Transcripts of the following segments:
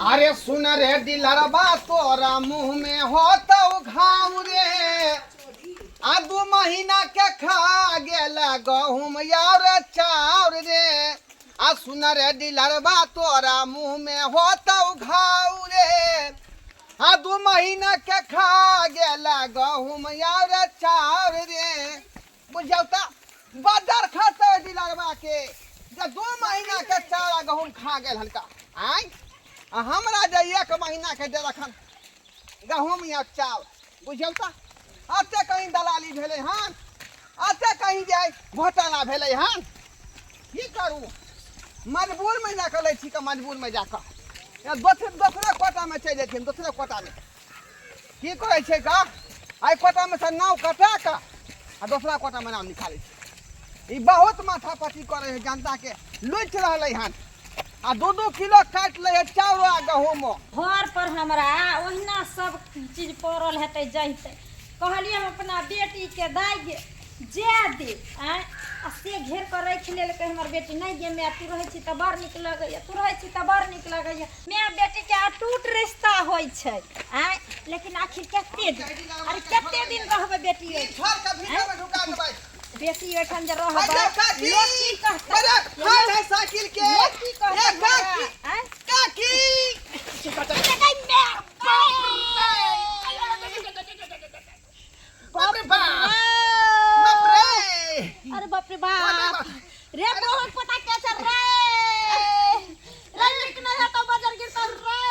अरे सुन रे दिलरबा तोरा मुंह में होतौ घाव रे, आ 2 महीना के खा गेल गहूम यार चाउर रे। आ सुन रे दिलरबा तोरा मुंह में होतौ घाव रे, आ 2 महीना के खा गेल गहूम यार चाउर रे। बुझियौ त बदर खसै दिलरबा के जे 2 महीना के चाउर आ गहूम खा गेल हनका। आँय आ हमरा जे 1 महीना के देलक हन गहूम या चाउर। बुझियौ त एते कहीं दलाली भेलै हन, एते कहीं जे घोटाला भेलै हन। की करू, मजबूरमे जाकऽ लै छी कऽ, मजबूरमे जाकऽ दोसरे कोटामे चलि जाइ छी, दोसरे कोटामे की करै छै का, एहि कोटामे से नाव कटा कऽ आ दोसरा कोटामे नाम लिखा लै छै। ई बहुत माथापच्ची करै है, जनताके लुटि रहलै हन आ 2-2 किलो काटि लै है चाउर आ गहूमो। घर पर हमरा ओहिना सब चीज पड़ल हेतै जहितै। कहलियै हम अपना बेटीके दाइ गे जे दे, आँय आ से घेर कऽ राखि लेलकै हमर बेटी। नहि गे माय, तू रहै छी तऽ बड़ नीक लगैए, तू रहै छी तऽ बड़ नीक लगैए। माय बेटीके अटूट रिश्ता होइ छै, आँय लेकिन आखिर कते दिन, अरे कते दिन रहबै बेटी ओहिठाम? बेटी ओहिठाम जे रहबै लोक की कहतै? लोक की कहतै हमरा, आँय? काकी बाप रे बाप, बाप रे, अरे बाप रे बाप रे, बहुत पता क्या चल रहा है रे, निक नहीं है तो बजर गिरता रे।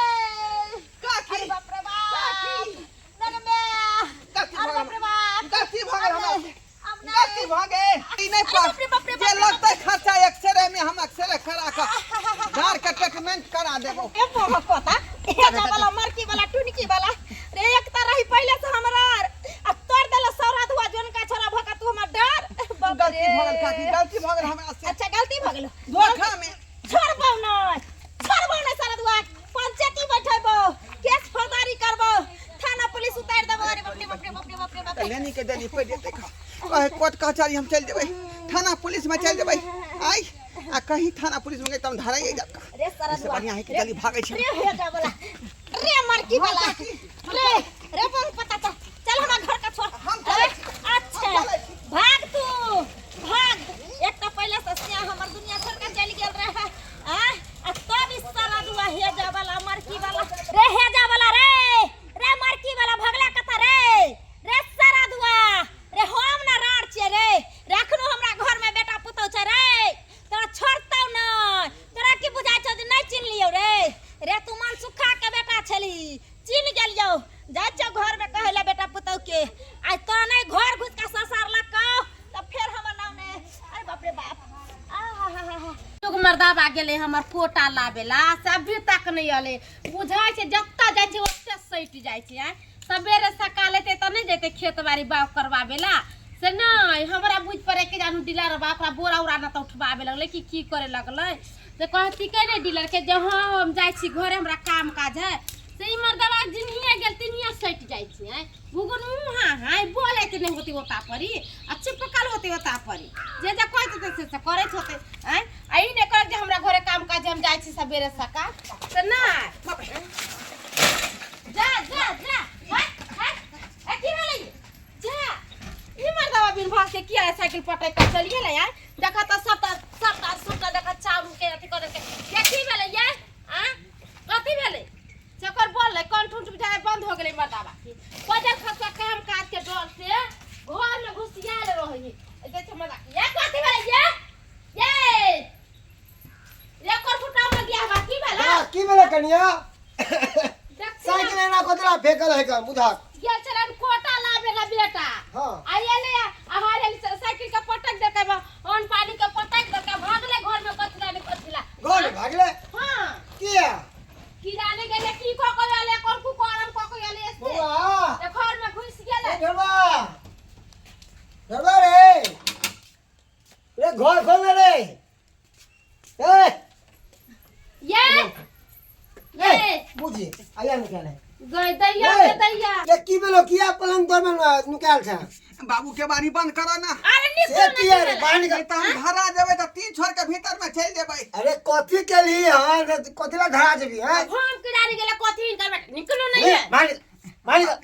काकी अरे बाप रे बाप, मेरे मैं, अरे बाप रे बाप, गलती भ गेल हमरा, गलती भ गेल। ई नहीं पर जे लगतै खर्चा एक्सरे में हम एक्सरे करा के डार के ट्रीटमेंट करा देबो। ए बाबा पता हेजा वाला मरकी वाला टुनकी वाला रे, एक त रही पहले से हमरा आ तोड़ देला सौरा धुआ जोन का छोरा भका तू हमर डर। गलती भ गेल काकी, गलती भ गेल हमरा से। अच्छा गलती भ गेल, धोखा में छोड़बौ नै, छोड़बौ नै सारा दुआ, पंचायती बैठेबौ, केस फौजदारी करबौ, थाना पुलिस उतारि देबौ। अरे बाप रे बाप रे बाप रे बाप रे बाप रे। लेनी के देनी पड़ि जेतै का, कहे कोर्ट कचहरी हम चलि जेबै, थाना पुलिस में चलि जेबै। आइ आ कहीं थाना पुलिस में गई त हम धराइए जाब का। रे सारा इससे बढ़िया है कि जल्दी भागै छै। रे हेजा वाला रे मरकी वाला रे, रे बोल पता चल, चल हमरा घर का छोड़। हम चलै छी। अच्छा भाग तू भाग, एक तो पहले से सिया हमर दुनिया छोड़ के चल गेल रहे, आ आ तब इस सारा दुआ हेजा वाला मरकी वाला रे, हेजा वाला रे, रे मरकी वाला भगला कथा रे, रे सारा दुआ रे, हम ना राड़ छियै रे, रखनो हमरा घर में बेटा पुतौ छै रे, तोरा छोड़तौ नै, तोरा की बुझाइ छौ जे नहि चिन्हलियौ रे? रे तू मन सुखा के बेटा छली, चिन्ह गेलियौ, जाइ छौ घर में कहै लए बेटा पुतौ के, आइ तो नहि घर घुस के ससारलकौ तऽ फेर हमर नाम नहि। अरे बाप रे बाप, आहा लोग मर्दाबा गेलै हमर कोटा लाबेला, से अभी तक नहि अलै। बुझाइ छै जतऽ जाइ छै ओतऽ सटि जाइ छै। आँय सबेरे सकाल एतै तऽ नहि जेतै खेत बाड़ी बाग करबाबेला, से नहि हमरा बुझि पड़ै कि जानू डीलर बा ओकरा बोरा उरा नहि तऽ उठबाबे लगलै कि की करे लगलै। से कहतिकै नहि डीलर के जे हँ हम जाइ छी घरे, हमरा काम काज है। से ई मर्दबा जिन्हिए गेल तिन्हिए सटि जाइ छै। आँय भूगोल मुँह हाँ बोलैके नहि होतै ओता परी, आ चिपकल होतै ओता परी, जे जे कहैत होतै से से करैत होतै। आँय आ ई नहि करत जे हमरा घरे काम काज हम जाइ छी सबेरे सकाल, से नहि। जा जा जा, हट हट, ए की भेलै? जा ई मर्दबा बिन भाग के किया साइकिल पटक के चलि गेलै? आँय देखा तऽ सबटा सबटा सुतल, देखा चाउर के अथी कऽ देलकै। ये की भेलै ये? आँय कथी भेलै? चक्कर बोललै कंठ उंठ बुझाइ बंद हो गेलै मर्दाबा के। बजर खसुआ काम काज के डर से घर में घुसियाल रहै है। देखै मर्दा ये कथी भेलै ये? ये ये कर फुटा में गया बा की भेलै? बा, की भेलै कनिया? देख साइकिल एना कतरा फेकल है का बुधा? गेल छलन कोटा लाबे ला बेटा। हाँ। आ एले आ हारे साइकिल के पटक देलकै बा, अन्न पानी के पटक देलकै, भागले घर में कथी ला कथी ला। घर में भागले? हाँ। किया? की जाने गेले की क के एले, कोन कु करम क के एले से। बौआ। ते घर में घुस गेले। ए ढोलबा। ढोलबा रे। रे घर खोल रे। ए। ये। ए, ये। बुझी, आया निकाले। गई दैया ए, के दैया। ये की भेलो किया पलंग तर में निकाल छ? बाबू के बारी बंद करो ना। अरे से निकल किया रे बाहर निकल। नहीं तो हम धरा जेबै तऽ 3 छोड़ के भीतर में चलि जेबै। अरे कथी केलही हन? कथी ला धरा जेबी हैं? हम के जानी निकलू नहीं है बाहर निकल, बाहर निकल।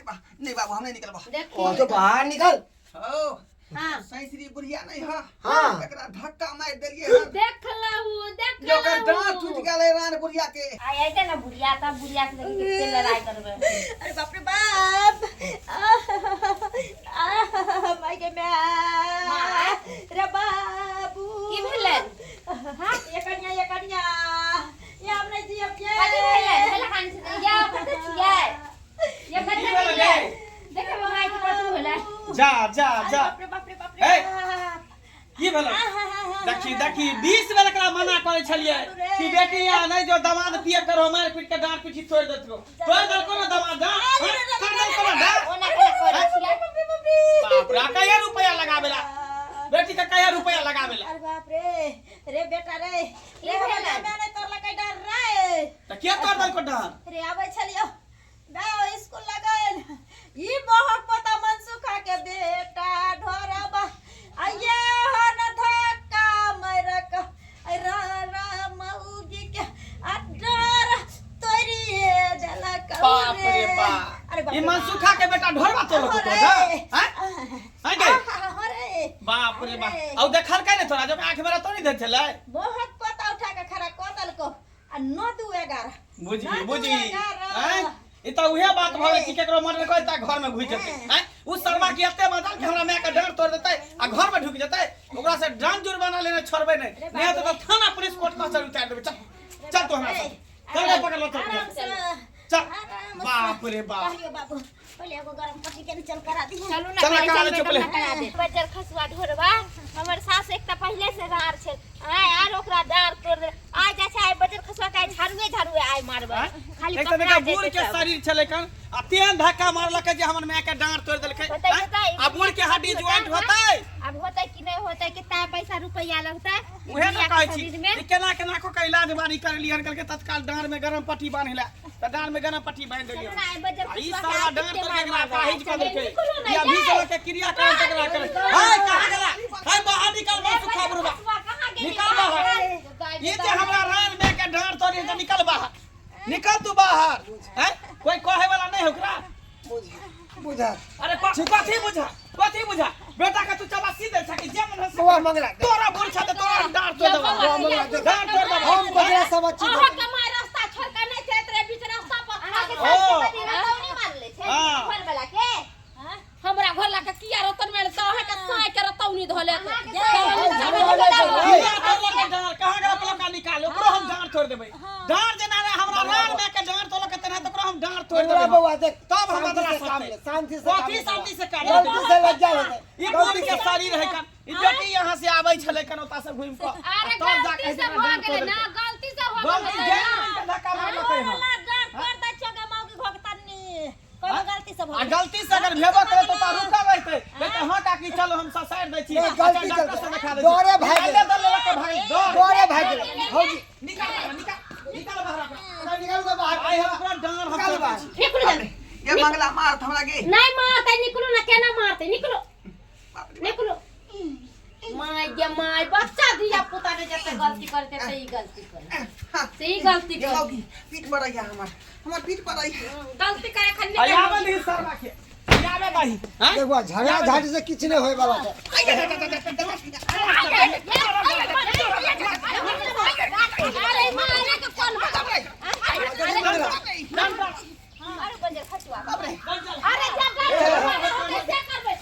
नहीं बाबू हम नहीं निकलबो। देखी ओ तो बाहर निकल। ओ हाँ सैसरी बुढ़िया नहीं हा। हाँ। एकरा धक्का मारि देलियै हन। देख लऊ देख जो ओकर लऊ दाँत टूटि गेलै रान बुढ़िया के। आइ अइते ना बुढ़िया तब बुढ़िया से देखी कते लड़ाई करबै। अरे बाप रे बाप, आह माय गे my रे बाबू। की भेलै? हाँ ये कनिया ये कनिया ये हम नहीं जियब ये। कथी भेलै? भेलै खान से या कते छियै? ये कते की भेलै छियै? गे? देखे माय के कथी भेलै? जा जा अरे जा। बाप रे बाप रे बाप रे ए! बाप। की भेलै? देखी देखी 20 बेर एकरा मना करै छलियै कि बेटी यहाँ नहि जो दमाद पिए करो मारि पीट के डाँट पीठी तोड़ि देतौ। तोड़ि देलको ने दमाद डाँट, हाँ? तोड़ि देलको ने डाँट। ओना केना करै छियै? बाप रे, आ कहिया रुपया लगाबेला बेटी के, कहिया रुपया लगाबेला? अरे बाप रे रे बेटा रे रे भेलै? हमरा मैं नहीं तोड़ लकै डर रे। तऽ के तोड़ देलको डाँट? रे आबै छलियो बे स्कूल लगल ई मोहक पोता मनसुखा के बेटा ढोरबा आइए हो न धक्का मरक रा रा मऊगी के आ डर तोरिए देलक बाप रे बाप, अरे बाप ई रे मनसुखा के बेटा ढोरबा तोड़लको अरे। तोड़ हैं? हैं गे? बाप अरे बाप रे बाप, औ देखल के ने तोरा जब आंख मेरा तो नहीं दे छलै? मोहक पोता उठा के खड़ा कऽ देलको आ 9 2 11 बुझी नौ दू बुझी एगारह। हैं? ई तऽ उहे बात भऽ गेल कि केकरो मर्डर कऽ देतै घर में घुसि जेतै। हैं? उ शर्मा के एते मजाल कि हमरा माय के डाँट तोड़ देतै आ घर में ढुकि जेतै। ओकरा से जान जुर्माना लेने छोड़बै नहीं, नहीं तो थाना पुलिस कोर्ट कचहरी उतारि देबै। चल चल तू हमरा साथ चल गे, पकड़ लो चल आराम से चल। आराम से। बाप रे बाप। कहियो बाबू पहिले एगो गरम पट्टी के चल करा दी। चलू ना चला, पहिले करा ले, चलबै चुप तऽ ले। करा दे। बच्चर खसुआ ढोरबा हमर सास एक तऽ पहिले से रार छै आय आर ओकरा डाँर तोड़ दे। आइ जाइ छै आइ बच्चर खसुआ के आइ झाड़ुए झाड़ुए आइ मारबै। खाली एक तऽ पकड़ा देखा जेतै बूढ़ के तब। शरीर छलै कन आ तेहन धक्का मारलकै जे हमर माय के डाँड़ तोड़ि देलकै। होतै, आँय? होतै। आ बूढ़ के हड्डी ज्वाइंट होतै? आब होतै कि नहि होतै? कितना पैसा रुपैया लगतै ई उहे ने बुढ़िया के कहै छी शरीर में? ई केना केना कऽ के इलाज बारी करलियै हन। कहलकै तत्काल डाँड़ में गरम पट्टी बान्हि ले, तऽ डाँड़ में गरम पट्टी बान्हि देलियै। चलू ना, आइ बज्जर आ ई खसुआ के साला आइ डाँड़ कते तोड़ के मार एकरा मारबै। अपाहिज कऽ चलू, देलकै। निकलू ना, ई अभी से जाए। लऽ के क्रियाक्रम तक एकरा करै। हाय कहाँ गेला? हाय बाहर निकल मनसुखा बुढ़बा, खसुआ कहाँ गेली? निकल बाहर। ई जे हमरा रान में के डाँड़ तोड़ी तऽ निकल बाहर, निकल तू बाहर। हैं? कोई कहे वाला नहीं है ओकरा? बुझा अरे कथी बुझा, कथी बुझा? बेटा के तू चबासी दे छकी जे मन से। बौआ मंगला तोरा बुढ़ छ त तोरा हम डाँड़ तोड़ देबो, डाँड़ तोड़ देबो। हम बजरा सब अच्छी अहाँ के माय रास्ता छोड़ के नहि चलैत रहे, बीच रास्ता पर अहाँके खा ओ। सास के पति रतौनी मारले छै हाँ। घर वाला के। हमरा घर ला के किया रतन मारले? तऽ अहाँ के साँय के रतौनी धऽ लेत। किया तोड़लकै डाँड़? कहाँ गेल पलका निकाल, ओकरो हम डाँड़ तोड़ देबै। डाँड़ जेना रे हमरा रान में के डाँड़ तोड़लकै तेना तऽ ओकरो हम डाँड़ तोड़ मंगला देबै। बौआ देख, तब हम शांति बदला से काम सकतै। ले, शांति से काम कथी ले। शांति से काम गलती लेतै? से लज्जा होतै। ई बूढ़ के शरीर है कन, ई बेटी यहाँ से आबै छलै कन ओतऽ से घुमि कऽ अरे तब जा गलती के से भऽ गेलै ना, गलती से हो गलती गेलै जानि ना। बुझि के धक्का मारलकै हन। वाला डाँड़ तोड़ दै छियौ गे मौगी घोघतन्नी। कोनो गलती से भऽ आ गेलै। गलती से अगर भेबो करे तो रुकल रहतै, कहतै हां काकी चलो हम ससारि दै छी। नहीं, अच्छा गलती डॉक्टर चलतै। से देखा दै छी। डरे भागि निकाल गेलै। दे लड़का भागि डर। डरे भागि गेलै भौजी। निकाल बाहर, निकाल निकाल बाहर ओकरा। ओकरा निकालू तऽ बाहर। आइ हम ओकरा डाँड़ हम निकालू तोड़ दै बाहर। छी। निकलू जल्दी। ये मंगला मारत हमरा गे। नहि मारतै, निकलू ना, केना मारतै? निकलू निकलू। My गे my, बच्चा धिया पुता ने जते गलती करते से ई गलती करे, से ई गलती ये करे। मौगी पीठ पर आइया, हमर हमर पीठ पर आइया। गलती करे खन्ने आ आबे दही शर्मा के, आबे दही। हैं? देखो झगड़ा झाटी से किछु नहि होय वाला छै। अरे मारे के कोन अरे बंजर खसुआ। अरे जा डर से करबै।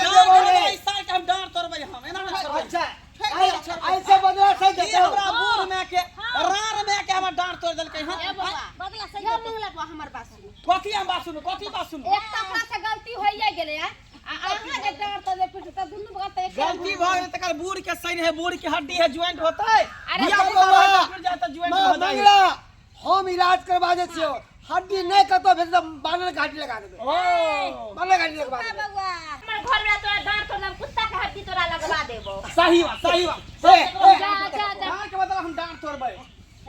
डाँड़ तोड़बै, ई साल के हम डाँड़ तोड़बै, हम एना नहि छोड़बै। अच्छा ऐसे बदला सही ई जेतौ। हमरा बूढ़ माय के रार माय के हमर डाँड़ तोड़ देलकै हन। ए बाबा बदला सही यो मंगला बा हमर बात सुनू। कथी हम बात सुनू, कथी बात सुनू? एक तऽ अपना से गलती होइए गेलै आ अहाँ जे डाँर तऽ जे पीट तऽ दुनू बगल तऽ एके गलती भऽ गेलै तकर बूढ़ के शरीर है, बूढ़ के हड्डी है, ज्वाइंट होतै। अरे धिया पुता बाबा, रहतै, टूट जाए तऽ ज्वाइंट हो जाइ। मंगला हम इलाज करवा दै छियौ, हड्डी नहि कतौ भेटत तऽ बानर के हड्डी लगा देबै। ओ बानर के हड्डी लगवा देबै। बौआ हमर घर वाला तोरा डाँर तोड़ देब, कुत्ता के हड्डी तोरा लगवा देबो। सही बात, सही बात। ए, ए, जा जा जा। डाँड़ के बदला हम डाँड़ तोड़बै,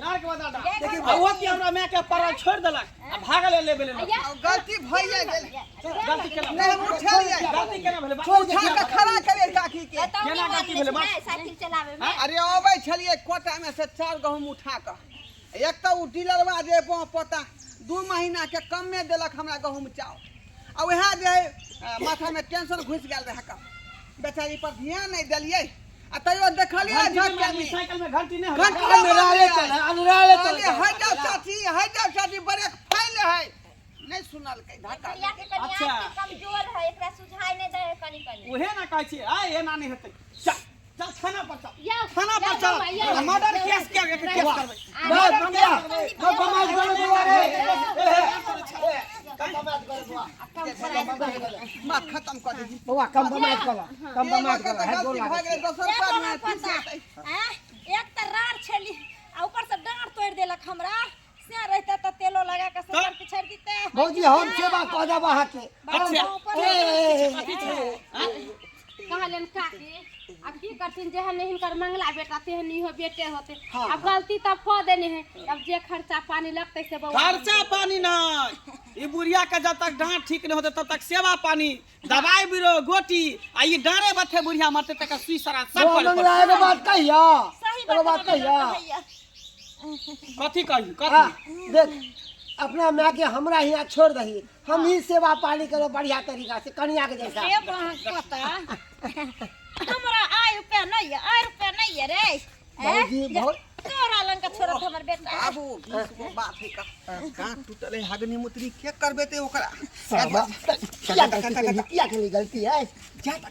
डाँड़ के बदला डाँड़। देखी आ ओ की हमरा माय के पड़ल छोड़ि देलक आ भागल लेबे ले। गलती भइए गेल। गलती केना? नहीं हम उठेलियै। गलती केना भेलै? बाप? छोड़ दे। उठा के खड़ा करियै काकी के। रतौनी केना गलती मारले भेलै, छै बाप? ने साइकिल चलाबै में। अरे अबै छलियै कोटा में से चाउर गहूम उठा कऽ एक तऽ ओ डीलरवा जे पोता 2 महीना के कमे देलक हमरा गहूम चाउर, आ वएह जे है माथामे टेंशन घुसि गेल रहै कऽ, बेचारी पर ध्यान नहि देलियै। आ तैयो देखलियै झटके साइकिल में घंटी नहि घंटी अनराले चल, अनराले चल। कहलियै हटि जाउ चाची, हटि जाउ चाची, ब्रेक फैल है, नहि सुनलकै धक्का। बुढ़िया के कनि अच्छा। आँखि कमजोर है, एकरा सुझाय नहि दै है कनि कनि। उहे ना कहै छी आय एना नहि हेतै। चल चल थाना पर चल, यौ, थाना पर यौ, चल। बौआ, यौ। मर्डर केस के एक केस करबै। बस बंदिया, कम्प्रोमाइज करो बौआ रे। कम्प्रोमाइज करो बौआ। बात खत्म कऽ दीजिए बौआ कम्प्रोमाइज करो, कम्प्रोमाइज एगो के करो। तऽ है गोल गलती भऽ लागै गेलै, दोसर ए पर बौआ नहि पोता, पीछे आँय, एक तऽ राड़ छली आ ऊपर से डाँड़ तोड़ि देलक हमरा। से रहिते तऽ तेलो लगा कऽ ससुर पिछाड़ि दिते। भौजी हम सेवा कऽ देब अहाँके। अच्छा। ऊपर ए, ए, ए, ए, कहलन काकी अब की करथिन, जेहन हिनकर मंगला बेटा तेहन इहो बेटे होते। हाँ। अब गलती तब खो देने है, अब जे खर्चा पानी लगते से बौआ। खर्चा पानी नहीं, ई बुढ़िया के जब तक डांट ठीक नहीं होते तब तक सेवा पानी दवाई बिरो गोटी आ ई डारे बथे बुढ़िया मरते तक सुई सरा सब बौआ करे मंगला पड़तै। एगो बात कहिया, सही एगो बात बात कहिया। कहिया। कथी कही कथी? हाँ, देख अपना माय के हमरा यहाँ छोड़ दही, हम ही सेवा पानी करो बढ़िया तरीका से कनिया के जैसा। ए बहन पोता, हमरा आय रुपया नहीं है, आय रुपया नहीं है रे। भौजी, तोरा लंग के छोड़त हमर बेटा। बाबू 20 गो बात है का कान टूटल है, हगनी मुतरी के करबेते ओकरा? साला, किया गलती केली, किया केली गलती है?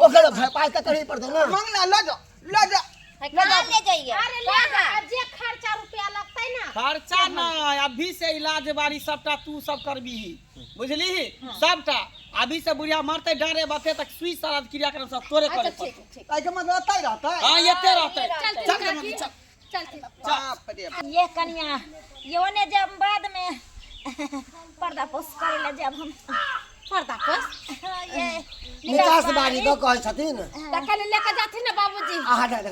ओकर भरपाई तऽ करही पड़तौ ना। मंगला लऽ जाओ, लऽ जाओ। कहाँ ले जाइए? अरे ले जा, जे खर्चा रुपया लगतै ना। खर्चा नहीं, अभी से इलाज बारी सबटा तू सब करबीही, बुझलीही? सबटा अभी से बुढ़िया मरते डरे बथे तक सुई सराद क्रियाक्रम सब तोरे अच्छा करे ठीक पड़तौ। ठीक। एहिके मतलब एतै रहतै? हाँ एते रहतै। चल चल काकी, चल चल। बाप रे। ये कनिया ये ओने जब बाद में पर्दा पोस करे ला जब हम पर्दा पोस हाँ, ये निकास बारी दऽ कहै छथिन। तखन लेके जाथिन ना बाबूजी। अहाँ जा जा।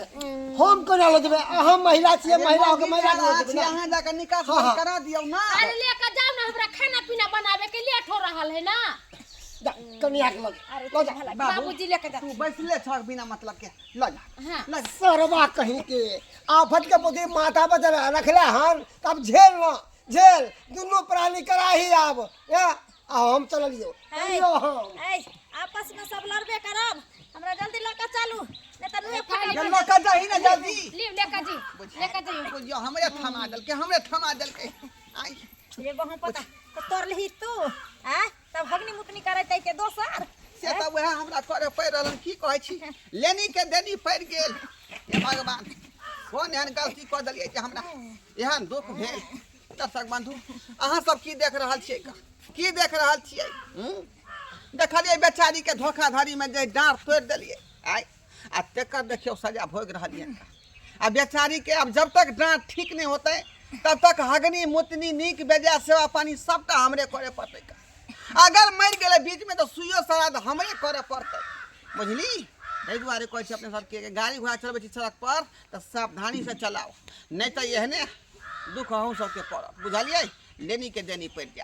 हम कोना लऽ जेबै? अहाँ महिला छियै, महिला होके महिला के लऽ जेबै ना। अहाँ जाके निकास हाँ, हाँ। करा दियौ ना। अरे लेके जाओ ना, हमरा खाना पीना बनावे के लेट हो रहल है ना। जा, कनिया के लऽ जा, लऽ जा। बाबूजी लेके तू जाथिन। बैसले छह बिना मतलब के, लऽ जा। हाँ। लऽ जा। सरवा कहीं के आफत के पोथी माथा पर जरा रखले हन, तब झेल न झेल दुनू प्राणी कराही आब। ए, आ हम चललियो, चलियो हम। ऐ आपस में सब लड़बे करब, हमरा जल्दी लऽ के चलू नहीं तऽ नुए फटल। जल लऽ के जाही ना जल्दी। लिव लेके जी, लेके जइयो। बुझियौ हमरे थमा देलकै, हमरे थमा देलकै। आइ ये बहु पता तो तोड़ लही तू आ तब हगनी मुतनी करैत के दोसर से तऽ वएह हमरा करे पड़ि रहल। की कहै छी, लेनी के देनी पड़ि गेल। हे भगवान, कोन एहन गलती कऽ देलियै जे हमरा एहन दुख भेल? दर्शक बंधु, अहाँ सब की देख रहल छियै? की देख रहल छियै? देखलियै बेचारी के धोखाधड़ी में जे डाँड़ तोड़ि देलियै आइ, आ तेकर देखियौ सजा भोगि रहल यऽ। आ बेचारी के अब जब तक डाँड़ ठीक नहि होतै तब तक हगनी मुतनी नीक बेजाय सेवा पानी सबटा हमरे करे पड़तै। अगर मरि गेलै बीच में तऽ सुइयो सराद हमरे करे पड़तै, बुझली? एहि दुआरे कहै छी अपने सबके, गाड़ी घोड़ा चलबै छी सड़क पर तऽ सावधानी से चलाउ, नहि तऽ एहने दुख अहूँ सबके पड़त, बुझलियै? लेनी के देनी पड़ि जायत।